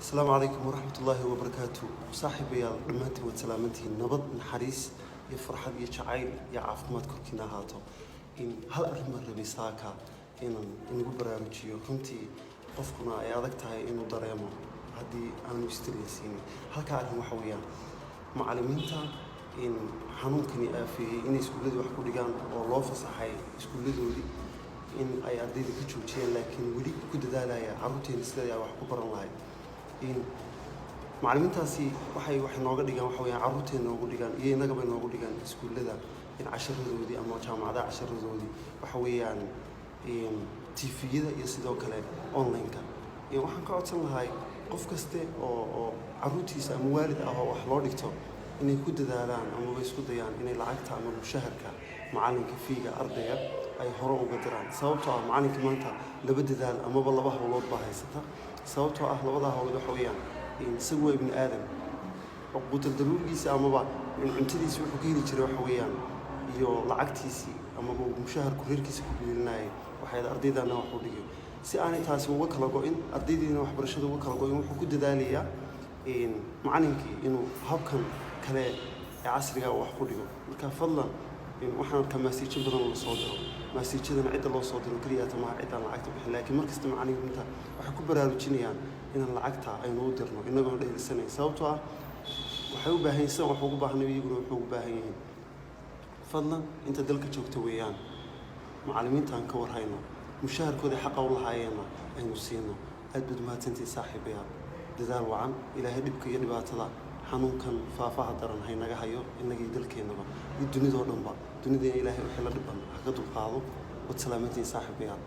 Asalaamu calaykum waraxmatullaahi wabarakaatu. Saaxiibayaal, dhammaantiin waad salaamantihiin. Nabad, naxariis iyo farxad iyo jacayl iyo caafimaad korkiina ahaato. In hal arrin baan rabay saaka inaan inagu baraarujiyo. Runtii qofkuna ay adag tahay inuu dareemo haddii aanu isdareensiinin. Halkaa arrin waxa weeyaan macallimiinta in xanuunkani aafeeyey inay iskuulladii wax ku dhigaan oo loo fasaxay iskuulladoodii in ay ardayda ka joojiyeen, laakiin weli ku dadaalaya carruurteena sidai ay wax ku baran lahayd. In macallimiintaasi waxay nooga dhigaan, waxa weeyaan, carruurteena noogu dhigaan iyo innagaba noogu dhigaan iskuullada in casharadoodii ama jaamacadaha casharadoodii, waxa weeyaan TV-yada iyo sidoo kale online-ka. Waxaan ka codsan lahay qof kaste oo carruurtiisa ama waalid ah oo wax loo dhigto inay ku dadaalaan amaba isku dayaan inay lacagta ama mushaharka macalinka, fee-ga ardayga, ay hore uga diraan, sababtoo ah macalinka maanta laba dadaal amaba laba howlood baa haysata. Sababtoo ah labada howlood waxa weeyaan, isagu waa ibni aadam, quutal daruurigiisa amaba cuntadiisi wuxuu ka heli jiray waxa weeyaan iyo lacagtiisii amaba uu mushaharku reerkiisa ku biilinayay waxay ardaydana wax u dhigayo. Si aanay taasi uga kala go-in, ardaydiina waxbarashada uga kala go-in, wuxuu ku dadaalayaa macalinkii inuu habkan kale ee casriga wax ku dhigo. Marka fadlan, waxaan arkaa message-yo badan oo lasoo diro. Message-yadana cidda loo soo diro keliya tamaha ciddaan lacagta bixin, laakiin markasta macalimiinta waxay ku baraarujinayaan inaan lacagta aynu u dirno inagoon dheelisanayn, sababtoo ah waxay u baahan yihin sidan wax ugu baahnay, iyaguna wuxuu ugu baahan yihiin. Fadlan, inta dalka joogta weeyaan, macallimiinta aan ka warhayno, mushaharkooda xaqa u lahaayeenna aynu siino. Aad baad umahadsantihin, saaxiibayaal. Dadaal wacan. Ilaahay dhibka iyo dhibaatada xanuunkan faafaha daran haynaga hayo, innagii dalkeennaba iyo dunidoo dhanba. Dunideena Ilaahay wixii la dhiban ha ka dulqaado. Waad salaamantihiin, saaxiibayaal.